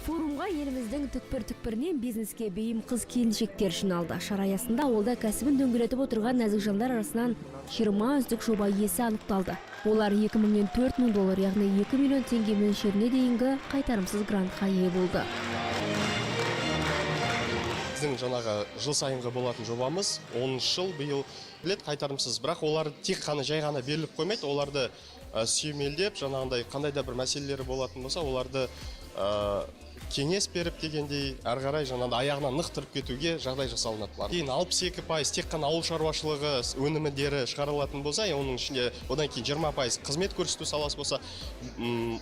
Форумға еліміздің түкпір-түкпірінен бизнеске бейім қыз келіншектер жиналды. Шара аясында ауылда кәсібін дөңгелетіп отырған нәзік жандар арасынан 20 үздік жоба иесі анықталды. Олар 2 мыңнан 4 мың доллар, яғни 2 миллион теңге мөлшеріне дейінгі қайтарымсыз грантқа ие болды. Біздің жаңағы жыл сайынғы болатын жобамыз 10 жыл биыл білет қайтарымсыз, бірақ олар тек қана жай ғана беріліп қоймайды. Оларды сүйемелдеп, жаңағындай қандай да бір мәселелері болатын болса, оларды кеңес беріп дегендей, әрі қарай жаңағыдай аяғынан нық тұрып кетуге жағдай жасалынады. Кейін 62% тек қана ауыл шаруашылығы өнімдері шығарылатын болса, оның ішінде одан кейін 20% қызмет көрсету саласы болса,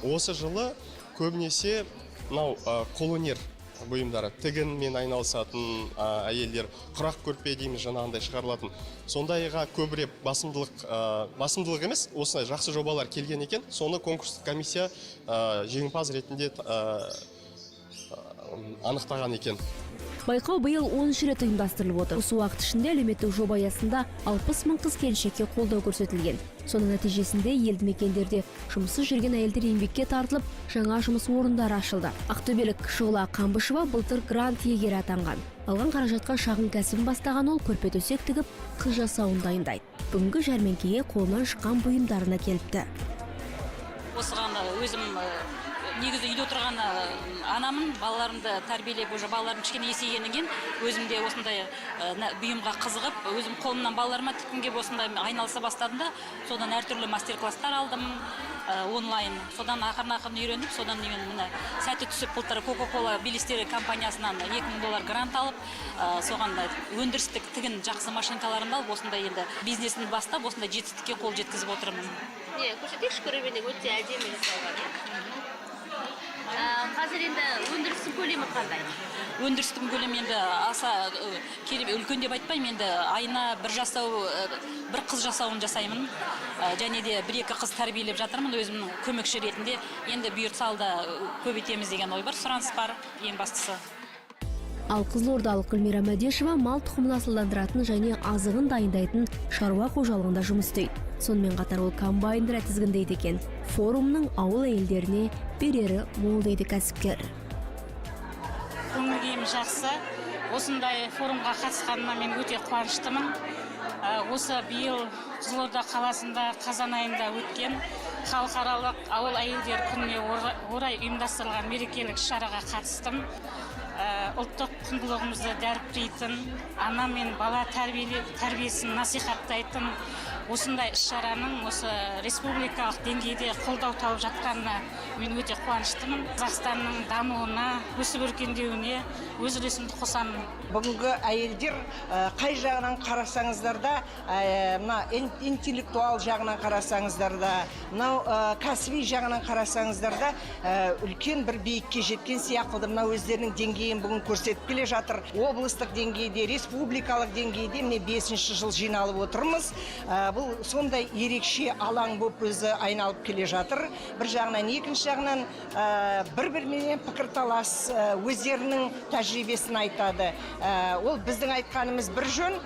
осы жылы көбінесе мынау қолөнер бұйымдары, тігінмен айналысатын әйелдер, құрақ көрпе дейміз, жаңағындай шығарылатын, сондайға көбірек басымдылық, басымдылық емес, осындай жақсы жобалар келген екен. Соны конкурстық комиссия жеңімпаз ретінде анықтаған екен. Байқау биыл 10 рет ұйымдастырылып отыр. Осы уақыт ішінде әлеуметтік жоба аясында 60 мың қыз келіншекке қолдау көрсетілген. Соның нәтижесінде елді мекендерде жұмыссыз жүрген әйелдер еңбекке тартылып, жаңа жұмыс орындары ашылды. Ақтөбелік Шұғыла Қамбышева былтыр грант иегері атанған. Алған қаражатқа шағын кәсібін бастаған ол көрпе төсек тігіп, қыз жасауын дайындайды. Бүгінгі жәрмеңкеге қолынан шыққан бұйымдарын әкеліпті. Осыған өзім негізі үйде отырған анамын. Балаларымды тәрбиелеп, уже балаларым кішкене есейгеннен кейін өзім де осындай бұйымға қызығып, өзім қолымнан балаларыма тіккім келіп, осындай айналыса бастадым да, содан әртүрлі мастер класстар алдым онлайн. Содан ақырын ақырын үйреніп, содан мен, міне, сәті түсіп, былтыр Кока Кола белестері компаниясынан 2000 доллар грант алып, соған өндірістік тігін жақсы машинкаларымды алып, осындай енді бизнесімді бастап, осындай жетістікке қол жеткізіп отырмын. Не, көрсетейікші көрерменге, өте әдемі жасалған, иә. Қазір енді өндірістің көлемі қандай? Өндірістің көлемі енді аса керемет үлкен деп айтпаймын. Енді айына бір жасау, бір қыз жасауын жасаймын. Және де бір екі қыз тәрбиелеп жатырмын өзімнің көмекші ретінде. Енді бұйыртса, алда көбейтеміз деген ой бар, сұраныс бар ең бастысы. Ал қызылордалық Гүлмира Мәдешева мал тұқымын асылдандыратын және азығын дайындайтын шаруа қожалығында жұмыс істейді. Сонымен қатар ол комбайнды тізгіндейді екен. Форумның ауыл әйелдеріне берері мол дейді кәсіпкер. Көңіл күйім жақсы. Осындай форумға қатысқаныма мен өте қуаныштымын. Осы биыл Қызылорда қаласында қазан айында өткен Халықаралық ауыл әйелдер күніне орай ұйымдастырылған мерекелік іс шараға қатыстым. Ұлттық құндылығымызды дәріптейтін, ана мен бала тәрбиесін насихаттайтын осындай іс шараның осы республикалық деңгейде қолдау тауып жатқанына мен өте қуаныштымын. Қазақстанның дамуына, өсіп өркендеуіне өз үлесімді қосамын. Бүгінгі әйелдер қай жағынан қарасаңыздар да, мына интеллектуал жағынан қарасаңыздар да, мынау кәсіби жағынан қарасаңыздар да, үлкен бір биікке жеткен сияқты. Мына өздерінің деңгейін бүгін көрсетіп келе жатыр. Облыстық деңгейде, республикалық деңгейде, міне, бесінші жыл жиналып отырмыз. Бұл сондай ерекше алаң болып өзі айналып келе жатыр бір жағынан. Екінші жағынан, бір біріменен пікірталас, өздерінің тәжірибесін айтады. Ол біздің айтқанымыз бір жөн,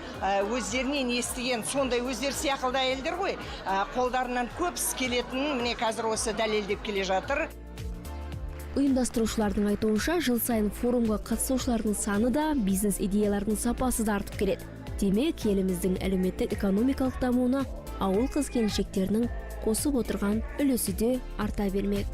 өздерінен естіген сондай өздері сияқты әйелдер ғой, қолдарынан көп іс келетінін, міне, қазір осы дәлелдеп келе жатыр. Ұйымдастырушылардың айтуынша, жыл сайын форумға қатысушылардың саны да, бизнес идеялардың сапасы да артып келеді. Демек, еліміздің әлеуметтік экономикалық дамуына ауыл қыз келіншектерінің қосып отырған үлесі де арта бермек.